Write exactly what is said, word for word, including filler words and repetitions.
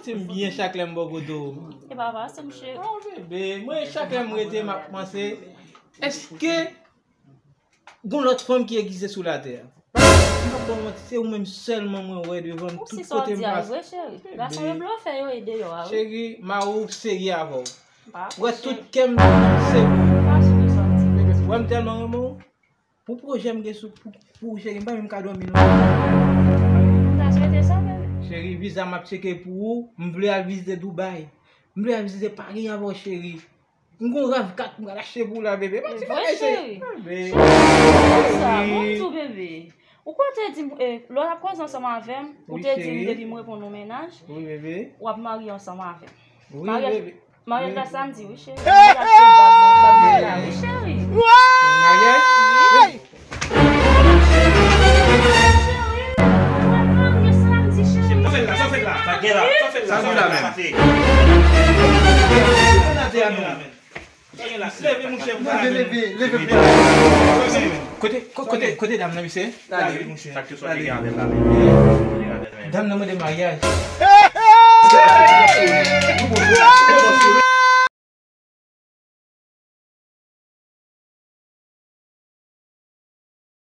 Se m byen chak lè m bò kote w. E pa va, se mouche. Oh, bebe, mwen chak lè m rete, m ap panse, èske gon lòt fanm ki egziste sou latè? M p ap ba w manti, se ou menm sèlman mwen wè devan m, tout kote m pase. Vre, cheri. Gason yo blofè, yo e deyò a, wi. Cheri, mari w serye avè w. Wè, tout kè m se pou ou. Bebe, wè m tèlman renmen w. Pou pwojè m gen sou, pou, pou ou, cheri, m pa menm ka dòmi, non. M ta swete sa, bebe. Cheri, viza m ap tcheke pou ou. M vle al vizite Dubai. M vle al vizite Paris avè w, cheri. M gon rav kat m pral achte pou w la, bebe. E pa ti bagay, cheri. Bebe. Cheri, sa, bon tou, bebe. Ou kwè w te di m, eh, lè w t ap koze ansanm avè m, ou te di m depi m reponn yon mennaj, w ap marye ansanm avè m. Wi, bebe. Maryaj la samdi, wi, cheri. M te achte bag mwen, bag mwen la, wi, cheri. Maryaj? Wi. Cheri, mwen marye samdi, cheri. Sa w fè la? Sa w fè la? Sa w fè la? Sa w fè la menm? Leve, mouche. Leve, leve, leve. Kote, ko-, kote, kote dam nan, mesye? Leve, mouche. Dam nan mande maryaj.